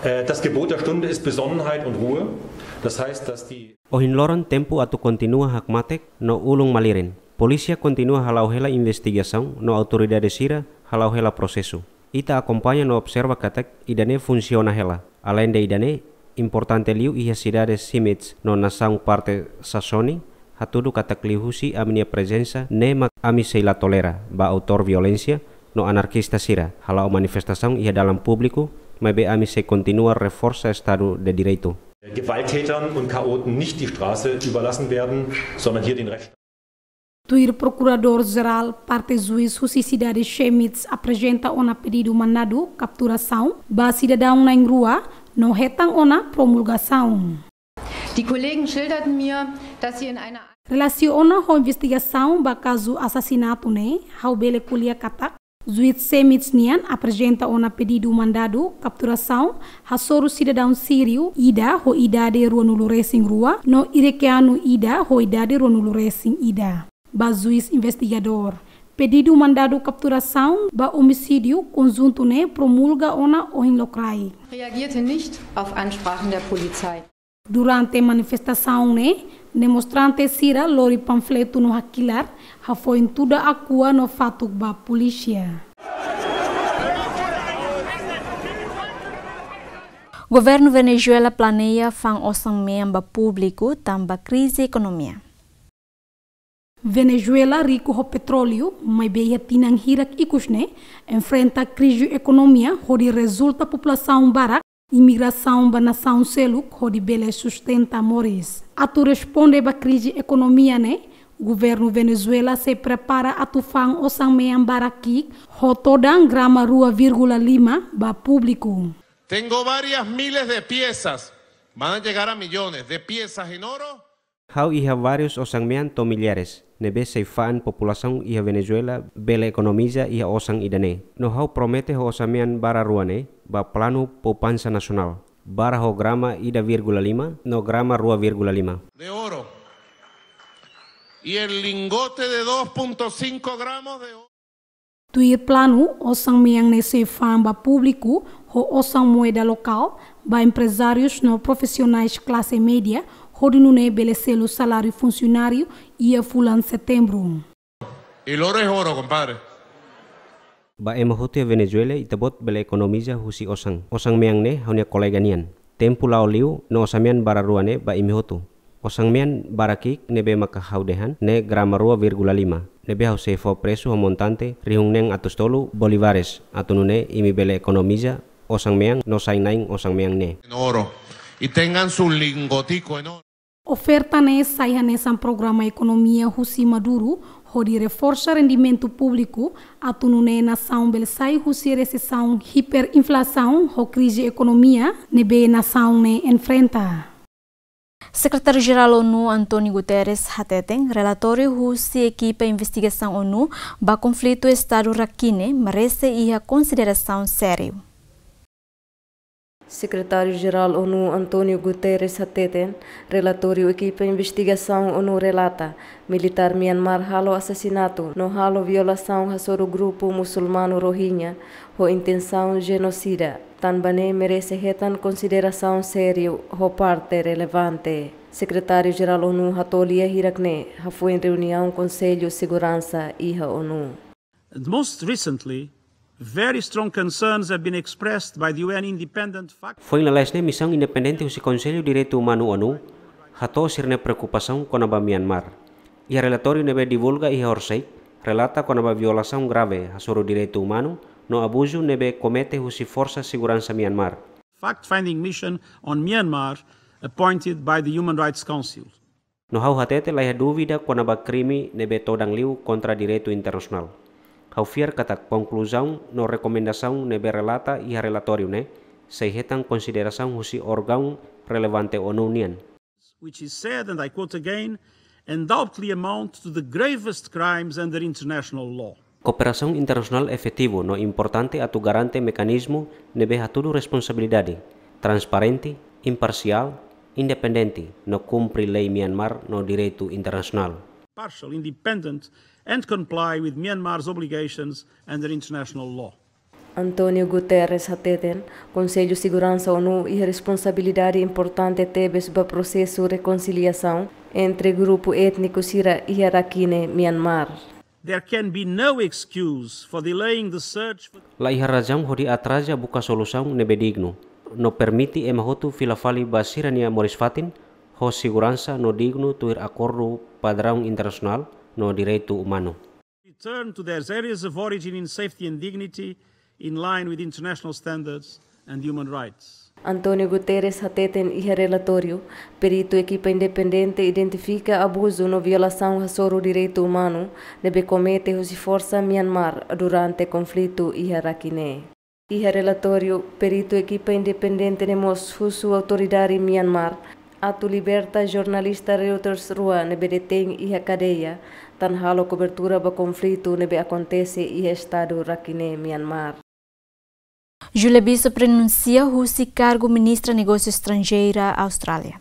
Äh, das Gebot der Stunde ist Besonnenheit und Ruhe. Das heißt, dass die... Ohin loron tempu atu kontinua hakmatek no ulun malirin. Polísia kontinua hala'o hela investigasaun no autoridade sira hala'o hela prosesu. Ita akompaña no observa katak ida-ne'e funsiona hela. Aleinde ida-ne'e, importante liu iha sidade Chemnitz no nasaun parte Saxónia hatudu katak liuhusi ami-nia prezensa ne'e mak ami sei la tolera ba autór violénsia no anarkista sira hala'o manifestasaun iha dalan públiku, maibé ami sei kontinua reforsa Estadu de Direitu. Gewalttätern und Chaoten nicht die Straße überlassen werden, sondern hier den Rechtsstaat. Tuir Prokuradór Jerál Parte, juís husi sidade Chemnitz aprezenta ona pedidu mandadu kapturasaun ba sidadaun na'in-rua no hetan ona promulgasaun. Die Kollegen schilderten mir, dass sie in einer Relasiona ho investigasaun ba kazu asasinatu ne'e, ha'u bele ko'alia katak juís Chemnitz nian aprezenta ona pedidu mandadu kapturasaun hasoru sidadaun síriu ida ho idade ruanulu-resin-rua no irakianu ida ho idade ruanulu-resin-ida. Ba juís investigadór, pedidu mandadu kapturasaun ba omisídiu konjuntu ne'e promulga ona ohin lokraik. Reagierte nicht auf Ansprachen der Polizei. Durante manifestasaun ne'e, demonstrante sira lori panfletu no hakilar, hafoin tuda akua no fatuk ba polísia. Governu Venezuela planeia fa'an osan-mean ba públiku tanba krize ekonomia. Venezuela riku ho petróleu, maibé iha tinan hirak ikus ne'e enfrenta krize ekonomia hodi rezulta populasaun barak imigrasaun ba nasaun seluk hodi bele sustenta moris. Atu responde ba krize ekonomia ne'e, governu Venezuela sei prepara atu fa'an osan-mean barak ki'ik ho todan grama rua vírgula lima ba públiku. Tengo varias miles de piezas, van a llegar a millones de piezas en oro. Ha'u iha várius osan-mean to'o milhares ne'ebé sei fa'an populasaun iha Venezuela bele ekonomiza iha osan ida-ne'e. No ha'u promete ho osan-mean barak rua ne'e ba planu poupansa nasionál, barak ho grama ida vírgula lima no grama rua vírgula lima. De oro y el lingote de dos punto cinco gramos de oro. Tuir planu, osan-mean ne'e sei fa'an ba públiku ho osan moeda lokál, ba emprezárius no profisionais klase média, hodi nune'e bele selu saláriu funsionáriu iha fulan Setembru. El oro es oro, compadre. Ba ema hotu iha Venezuela, ita-boot bele ekonomiza husi osan. Osan-mean ne'e ha'u-nia kolega nian. Tempu la'o liu no osan-mean barak rua ne'e ba imi hotu. Osan-mean barak ki'ik ne'ebé maka ha'u dehan ne'e grama rua vírgula lima, ne'ebé ha'u sei fó presu ho montante rihun neen atus tolu bolívares, atu nune'e imi bele ekonomiza osan-mean no sai na'in osan-mean ne'e. En oro. Y tengan su lingotico en oro. Oferta ne'e sai hanesan programa ekonomia husi Maduro hodi reforsa rendimentu públiku, atu nune'e nasaun bele sai husi resesaun hiperinflasaun ho krize ekonomia ne'ebé nasaun ne'e enfrenta. Sekretáriu-Jerál ONU António Guterres hateten relatóriu husi ekipa investigasaun ONU ba konflitu Estadu Rakhine merese iha konsiderasaun sériu. Sekretáriu-Jerál ONU António Guterres hateten relatóriu ekipa investigasaun ONU relata militár Myanmar halo asasinatu no halo violasaun hasoru grupu musulmanu Rohingya ho intensaun jenosida, tanba ne'e merese hetan konsiderasaun sériu ho parte relevante. Sekretáriu-Jerál ONU hato'o lia hirak ne'e hafoin reuniaun Konsellu Seguransa iha ONU. And most recently, very strong concerns have been expressed by the U N independent fact. Foin lalais ne'e misaun independente husi Konsellu Direitu Umanu ONU hato'o sira-nia preokupasaun kona-ba Myanmar. Iha relatóriu ne'ebé divulga iha horiseik, relata kona-ba violasaun grave hasoru direitu umanu no abuzu ne'ebé komete husi forsa seguransa Myanmar. Fact-finding mission on Myanmar appointed by the Human Rights Council. No ha'u hatete laiha dúvida kona-ba krime ne'ebé todan liu kontra direitu internasionál. Ha'u fiar katak konkluzaun no rekomendasaun ne'ebé relata iha relatóriu ne'e sei hetan konsiderasaun husi órgaun relevante ONU nian. Which is said, and I quote again, undoubtedly amount to the gravest crimes under international law. Kooperasaun internasionál efetivu no importante atu garante mekanizmu ne'ebé hatudu responsabilidade, transparente, imparsiál, independente, no kumpre lei Myanmar no direitu internasionál. Partial, independent, and comply with Myanmar's obligations under international law. António Guterres hateten, Konsellu Seguransa ONU iha responsabilidade importante tebes ba prosesu rekonsiliasaun entre grupu étniku sira iha Rakhine, Myanmar. There can be no excuse for delaying the search for La iha razaun hodi atraza buka solusaun ne'ebé dignu, no permite ema hotu fila fali ba sira-nia moris-fatin ho seguransa no dignu tuir akordu padraun internasionál no direitu umanu. Return to their areas of origin in safety and dignity in line with international standards and human rights. António Guterres hateten iha relatóriu, peritu ekipa independente identifika abuzu no violasaun hasoru direitu umanu ne'ebé komete husi forsa Myanmar durante konflitu iha Rakhine. Iha relatóriu, peritu ekipa independente ne'e mós husu autoridade Myanmar atu liberta jornalista Reuters rua ne'ebé detein iha kadeia, tan halo kobertura ba konflitu ne'ebé akontese iha estadu Rakhine, Myanmar. Julia Bishop renunsia husi kargu Ministra Negósiu Estranjeira Austrália.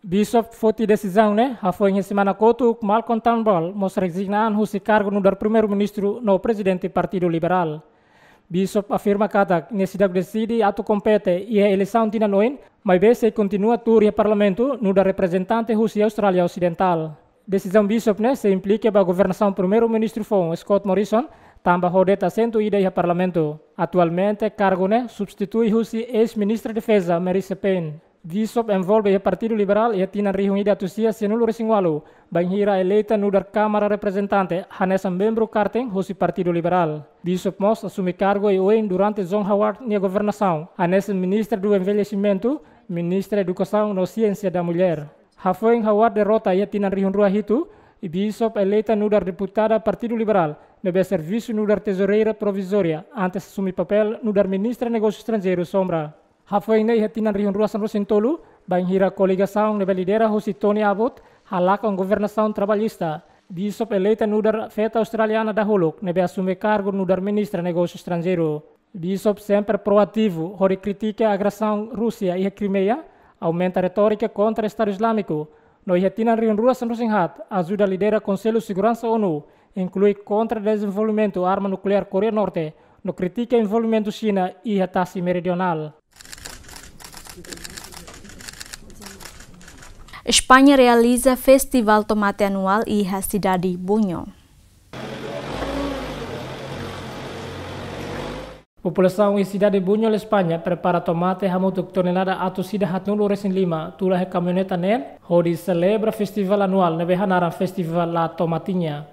Bishop foti desizaun ne'e hafoin iha semana kotuk, Malcolm Turnbull mós rezigna an husi kargu nu'udar Primeiru-Ministru no Prezidente Partidu Liberal. Bishop afirma katak nia seidauk deside atu kompete iha eleisaun tinan oin, maibé sei kontinua tuur iha Parlamentu nu'udar reprezentante husi Austrália Osidentál. Desizaun Bishop ne'e sei implika ba governasaun Primeiru-Ministru foun Scott Morrison, tanba ho de'it asentu ida iha Parlamentu. Atualmente, kargu ne'e substitui husi eis-Ministra Defeza Marise Payne. Bishop envolve iha Partidu Liberal iha tinan rihun ida atus sia sianulu-resin-ualu, bainhira eleita nu'udar Kámara Reprezentante hanesan membru karten husi Partidu Liberal. Bishop mós asume kargu oioin durante John Howard nia governasaun, hanesan Ministra do Envelhecimento, Ministra Edukasaun no Siénsia da Mulher. Hafoin Howard derrota iha tinan rihun rua hitu, Bishop eleita nu'udar deputada Partidu Liberal, ne'ebé servisu nu'udar tezoureira provizória, antes asume papél nu'udar Ministra Negósiu Estranjeiru sombra. Hafoin ne'e iha tinan rihun rua sanulu-resin-tolu, bainhira koligasaun ne'ebé lidera husi Tony Abbott halakon governasaun trabalhista, Bishop eleita nu'udar feto australiana dahuluk ne'ebé asume kargu nu'udar Ministra Negósiu Estranjeiru. Bishop sempre proativu hodi kritika agresaun Rúsia iha Krimeia, aumenta retórika kontra Estadu Islámiku, no iha tinan rihun rua sanulu-resin-haat ajuda lidera Konsellu Seguransa ONU, inklui kontra dezenvolvimentu arma nukleár Koreia Norte, no kritika envolvimentu Xina iha Tasi Meridionál. España realiza Festival Tomate anuál iha sidade Buñol. Populasaun iha sidade Buñol, España, prepara tomate hamutuk tonelada atus ida haatnulu-resin-lima, tula iha kamioneta neen, hodi selebra festival anuál ne'ebé hanaran Festival La Tomatiña.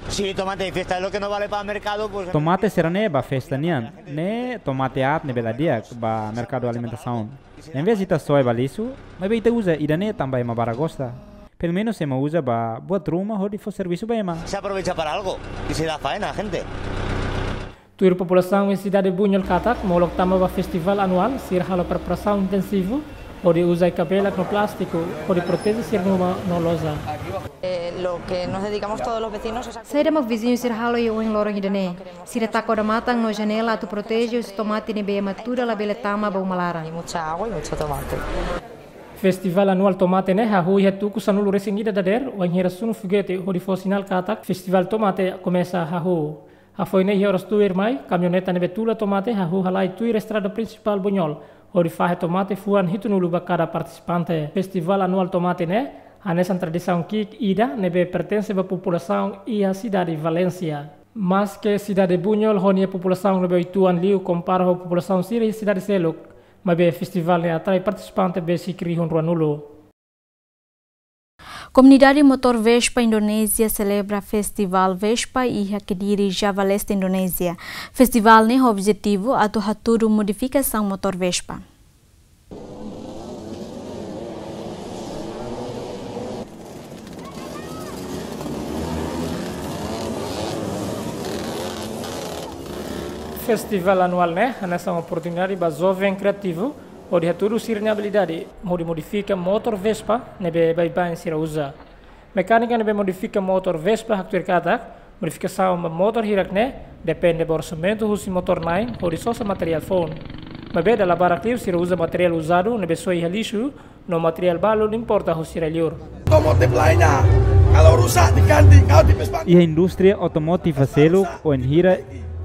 Sí, tomate de fiesta, es lo que no vale para mercado, pues... Tomate sira-ne'e ba festa nian, ne'e tomate aat ne'ebé la di'ak ba merkadu alimentasaun. Envezde ita soe ba lixu, maibé ita uza ida-ne'e tanba ema barak gosta. Pelumenus ema uza ba buat ruma hodi fó servisu ba ema. Se aprovecha para algo y se da faena a gente. Tuir populasaun iha sidade Buñol katak, molok tama ba festival anuál, sira halo preparasaun intensivu, hodi uza ai-kabelak no plástiku, hodi proteje sira-nia uma no loja. Eh, lo que nos dedicamos todos los vecinos es a... Saida mak viziñu sira halo iha oin loron ida-ne'e? Sira taka odamatan no janela atu proteje husi tomate ne'ebé ema tuda labele tama ba uma laran. Y mucha agua y mucho tomate. Festival anuál tomate ne'e hahú iha tuku sanulu-resin-ida dadeer, wainhira sunu fogete hodi fó sinál katak festival tomate komesa hahú. Hafoin ne'e iha oras tuirmai, kamioneta ne'ebé tula tomate hahú halai tuir estrada prinsipál Buñol, hodi fahe tomate fuan hitunulu ba kada partisipante. Festival anuál tomate ne'e hanesan tradisaun ki'ik ida ne'ebé pertense ba populasaun iha sidade Valénsia. Maske sidade Buñol ho nia populasaun ne'ebé uitoan liu kompara ho populasaun sira iha sidade seluk, maibé festival ne'e atrai partisipante besik rihun ruanulu. Komunidade motór Vespa Indonézia selebra Festival Vespa iha Kediri, Java Leste, Indonézia. Festival ne'e ho objetivu atu hatudu modifikasaun motór Vespa. Festival anuál ne'e hanesan oportunidade ba joven kreativu hodi hatudu sira-nia abilidade hodi modifika motór Vespa ne'ebé baibain sira uza. Mekánika ne'ebé modifika motór Vespa haktuir katak, modifikasaun ba motór hirak ne'e depende ba orsamentu husi motór-na'in hodi sosa materiál foun. Maibé dala barak liu sira uza materiál uzadu ne'ebé soe iha lixu, no materiál balu importa husi rai-liur. Automotive lainnya, kalau rusak diganti, kalau dipespan. Iha indústria automotiva seluk, wainhira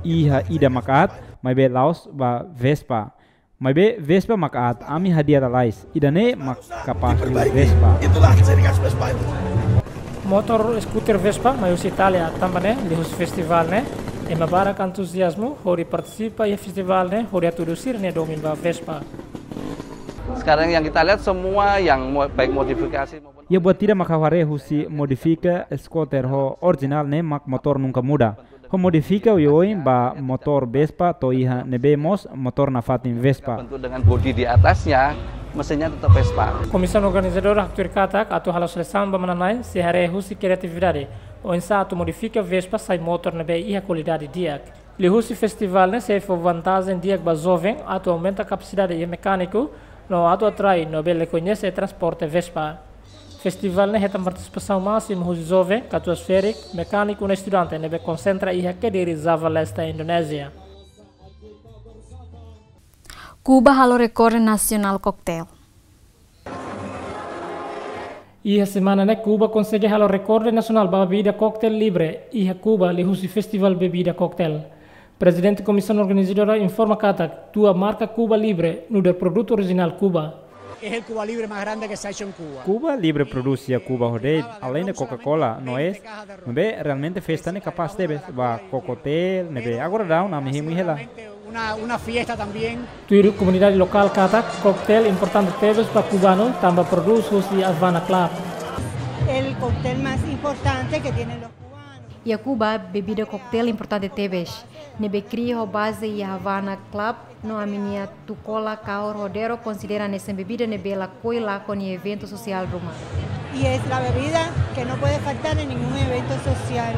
iha ida mak aat, maibé la'ós ba Vespa. Maibé Vespa mak aat, ami hadi'a lalais, ida-ne'e mak kapás liu Vespa. Itulah ciri khas Vespa itu. Motór skuter Vespa mai husi Itália, tanba ne'e, liuhusi festival ne'e, ema barak antuziazmu hodi partisipa iha festival ne'e, hodi hatudu sira-nia domin ba Vespa. Sekarang yang kita lihat semua yang mo-, baik modifikasi maupun... Iha buat ida mak ha'u haree husi modifika skuter ho orijinál ne'e mak motór nunka muda. Ho modifika oioin ba motór Vespa to'o iha ne'ebé mós motór nafatin Vespa. Bentuk dengan bodi di atasnya, mesinnya tetap Vespa. Komisaun organizadora haktuir katak atu halo selesaun ba manán-na'in sei haree husi kreatividade oinsá atu modifika Vespa sai motór ne'ebé iha kualidade di'ak. Liuhusi festivál ne'e sei fó vantajen di'ak ba joven atu aumenta kapasidade iha mekániku no atu atrai no bele koñese transporte Vespa. Festivál ne'e hetan partisipasaun másimu husi joven, katuas-ferik, mekániku no estudante ne'ebé konsentra iha Kediri, Java Leste, Indonézia. Kuba halo rekorde nasionál koktel. Iha semana ne'e Kuba konsege halo rekorde nasionál ba bebida koktel livre iha Kuba liuhusi festivál bebida koktel. Prezidente Komisaun Organizadora informa katak tua marka Kuba Livre nu'udar produtu orijinál Kuba. Es el Cuba Libre más grande que se ha hecho en Cuba. Kuba Livre produtu iha Kuba ho de'it, além de Coca-Cola, no es, maibé realmente festa ne'e kapás tebes ba koktel ne'ebé agora daudaun ami hemu iha hela. Una, una fiesta también. Tuir komunidade lokál katak koktel importante tebes ba kubanu tanba produs husi Havana Club. El cóctel más importante que tienen los cubanos. Iha Kuba, bebida koktel importante tebes. Ne'ebé kria ho baze iha Havana Club, no ami-nia Tukola Kahur ho Derok konsidera hanesan bebida ne'ebé lakohi lakon iha eventu sosiál ruma. Y es la bebida que no puede faltar en ningún evento social.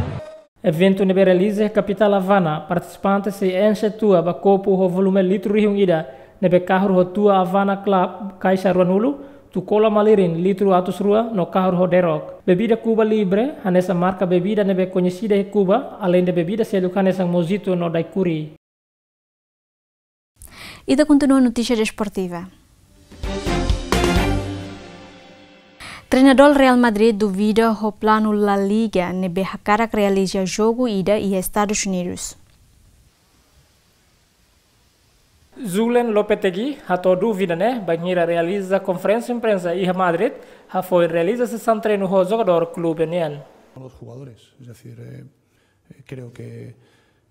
Eventu ne'ebé realiza iha kapitál Havana, partisipante sei enxe tua ba kopu ho volume litru rihun ida, ne'ebé kahur ho tua Havana Club kaixa ruanulu, Tukola Malirin litru atus rua no kahur ho Derok. Bebida Kuba Livre hanesan marka bebida ne'ebé koñesida iha Kuba, além de bebida seluk hanesan mojito no daiquiri. Ita kontinua notísia desportiva. Treinadór Real Madrid duvida ho planu La Liga ne'ebé hakarak realiza jogu ida iha Estadus Unidus. Julen Lopetegui hato'o dúvida ne'e bainhira realiza konferénsia imprensa iha Madrid, hafoin realiza sesaun treinu ho jogadór klube nian. Los jugadores, es decir, eh, eh, creo que,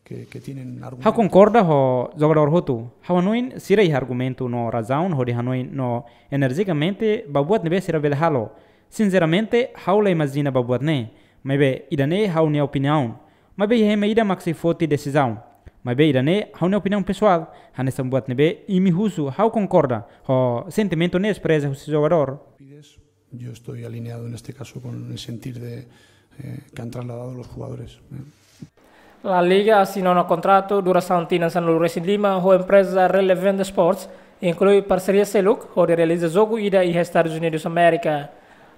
que, que tienen argumentos. Ha'u konkorda ho jogadór hotu. Ha'u hanoin sira iha argumentu no razaun hodi hanoin no energikamente ba buat ne'ebé sira bele halo. Sinseramente, ha'u la imajina ba buat ne'e. Maibé, ida-ne'e ha'u-nia opiniaun. Maibé iha ema ida mak sei foti desizaun. Maibé ida-ne'e ha'u-nia opiniaun pesoál, hanesan buat ne'ebé imi husu, ha'u konkorda ho sentimentu ne'e espresa husi jogadór. Yo estoy alineado en este caso con el sentir de, eh, que han trasladado los jugadores, eh. La Liga asina ona kontratu durasaun tinan sanulu-resin-lima ho empreza Relevant Sports, inklui parseria seluk, hodi realiza jogu ida iha Estadus Unidus Amérika.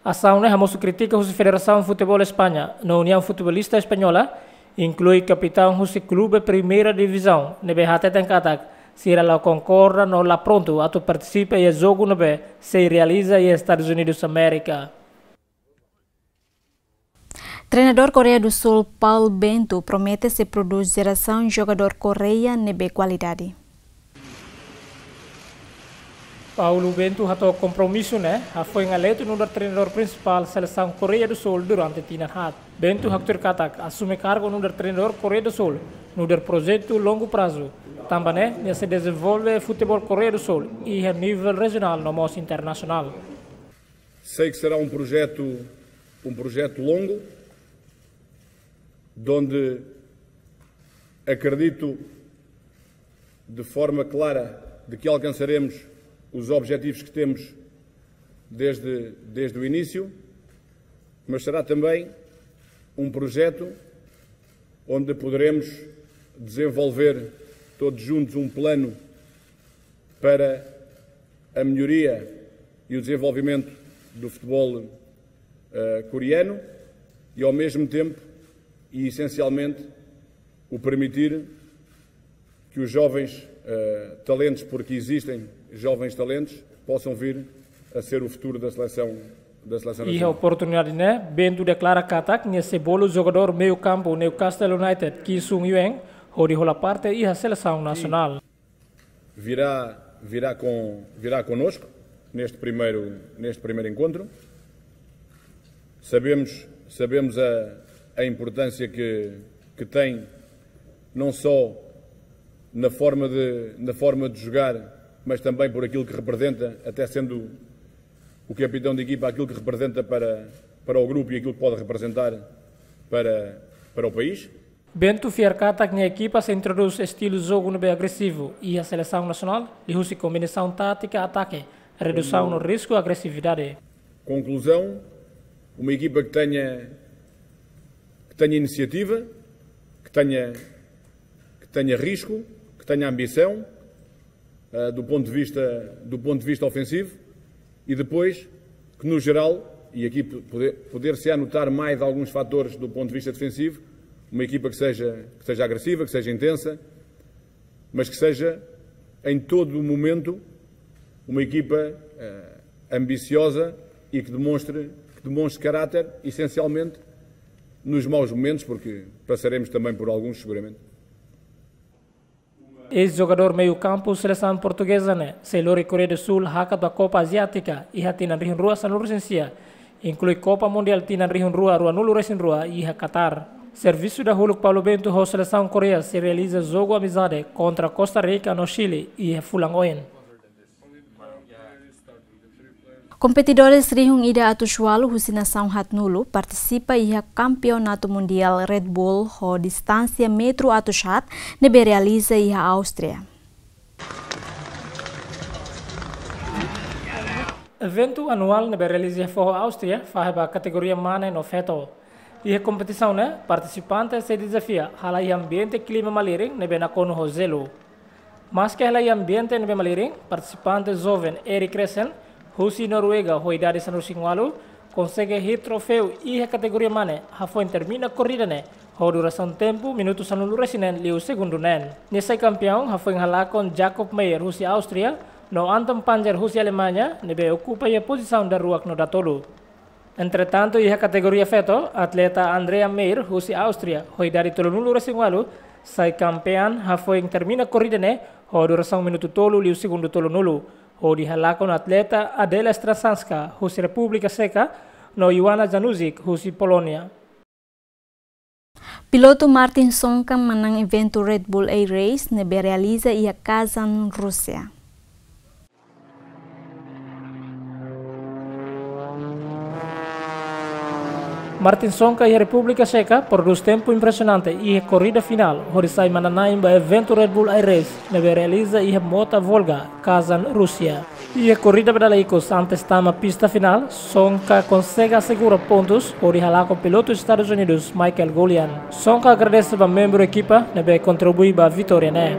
Asaun ne'e hamosu kritika husi Federasaun Futeból España no Uniaun Futebolista Española, inklui kapitaun husi klube Primeira Divizaun, ne'ebé hateten katak sira la konkorda no la prontu atu partisipa iha jogu ne'ebé sei realiza iha Estadus Unidus Amérika. Treinadór Koreia do Sul, Paulo Bento, promete sei prodús jerasaun jogadór Koreia ne'ebé kualidade. Paulo Bento hato'o kompromisu ne'e hafoin eleitu nu'udar treinadór prinsipál selesaun Koreia do Sul durante tinan haat. Bento haktuir katak asume kargu nu'udar treinadór Koreia do Sul nu'udar projetu longu prazu, tanba ne'e nia sei dezenvolve futeból Koreia do Sul iha nivel rejionál no mós internasionál. Sei que será um projeto, um projeto longo, de onde acredito de forma clara de que alcançaremos os objetivos que temos desde, desde o início, mas será também um projeto onde poderemos desenvolver todos juntos um plano para a melhoria e o desenvolvimento do futebol, eh, coreano e, ao mesmo tempo, e essencialmente, o permitir que os jovens, eh, talentos, porque existem jovens talentos, possam vir a ser o futuro da seleção, da seleção nacional. Iha oportunidade ne'e, Bento deklara katak nia sei bolu jogadór meiu-kampu Newcastle United, Ki Sung Yueng, hodi hola parte iha selesaun nasionál. Virá, virá com, virá connosco neste primeiro, neste primeiro encontro. Sabemos, sabemos a, a importância que, que tem, não só na forma de, na forma de jogar, mas também por aquilo que representa, até sendo o capitão de equipa, aquilo que representa para, para o grupo e aquilo que pode representar para, para o país. Bento fiar katak nia ekipa sei introdús estilu jogu ne'ebé agresivu iha selesaun nasionál, liuhusi kombinasaun tátika atake, redusaun no risku agresividade. Conclusão, uma equipa que tenha, que tenha iniciativa, que tenha, que tenha risco, que tenha ambição, eh, do ponto de vista, do ponto de vista ofensivo, e depois que, no geral, e aqui po-, poder, poder-se anotar mais alguns fatores do ponto de vista defensivo, uma equipa que seja, que seja agressiva, que seja intensa, mas que seja, em todo o momento, uma equipa, eh, ambiciosa e que demonstre, que demonstre caráter, essencialmente nos maus momentos, porque passaremos também por alguns, seguramente. Eis-jogadór meiu-kampu selesaun portugeza ne'e sei lori Koreia do Súl hakat ba Kopa Aziátika iha tinan rihun rua sanulu-resin-sia, inklui Kopa Mundiál tinan rihun rua ruanulu-resin-rua iha Qatar. Servisu dahuluk Paulo Bento ho selesaun Koreia sei realiza jogu amizade kontra Costa Rica no Chile iha fulan oin. Kompetidores rihun ida atus ualu husi nasaun haatnulu partisipa iha Kampeonatu Mundiál Red Bull ho distánsia metru atus haat ne'ebé realiza iha Áustria. Eventu anuál ne'ebé realiza iha foho Áustria fahe ba kategoria mane no feto. Iha kompetisaun ne'e, partisipante sei dezafia halai iha ambiente klima malirin ne'ebé nakonu ho jelu. Maske halai iha ambiente ne'ebé malirin, partisipante joven Erik Resen, husi Noruega, ho idade sanulu-resin-ualu, konsege hi'it troféu iha kategoria mane, hafoin termina korrida ne'e ho durasaun tempu minutu sanulu-resin-neen liu segundu neen. Nia sai kampeaun hafoin halakon Jakob Meier, husi Áustria, no Anton Panzer, husi Alemaña, ne'ebé okupa iha pozisaun daruak no datolu. Entretantu, iha kategoria feto, atleta Andrea Meier, husi Áustria, ho idade tolunulu-resin-ualu, sai kampeã hafoin termina korrida ne'e ho durasaun minutu tolu liu segundu tolunulu, hodi halakon atleta Adela Strasanska, husi Repúblika Seka, no Joanna Januzik, husi Polónia. Pilotu Martin Sonka manán eventu Red Bull Air Race ne'ebé realiza iha Kazan, Rúsia. Martin Sonka iha Repúblika Seka prodús tempu impresionante iha korrida finál, hodi sai manán-na'in ba eventu Red Bull Air Race ne'ebé realiza iha mota Volga, Kazan, Rúsia. Iha korrida ba dala ikus antes tama pista finál, Sonka konsege asegura pontus hodi halakon pilotu Estadus Unidus, Michael Goulian. Sonka agradese ba membru ekipa ne'ebé kontribui ba vitória ne'e.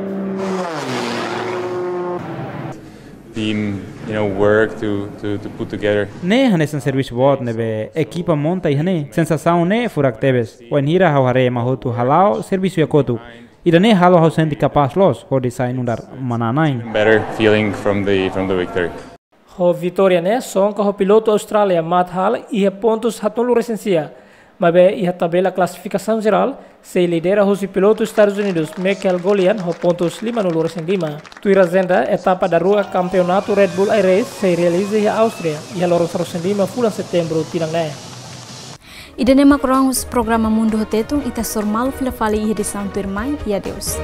Team, you know, work to, to, to put together. Ne'e hanesan servisu boot ne'ebé ekipa monta iha ne'e. Sensasaun ne'e furak tebes. Wainhira ha'u haree ema hotu hala'o servisu iha kotuk, ida-ne'e halo ha'u sente kapás loos hodi sai nu'udar manán-na'in. Better feeling from the, from the victory. Ho vitória ne'e, Sonka ho pilotu Austrália Matt Hale iha pontus haatnulu-resin-sia, maibé iha tabela klasifikasaun jerál sei lidera husi pilotu Estadus Unidus Michael Goulian ho pontus limanulu-resin-lima. Tuir ajenda, etapa daruak Kampeonatu Red Bull Air Race sei realiza iha Áustria iha loron sanulu-resin-lima fulan Setembru tinan ne'e. Ida-ne'e mak oras husi programa Mundu ho Tetun, ita hasoru malu fila fali iha edisaun tuirmai, i adeus.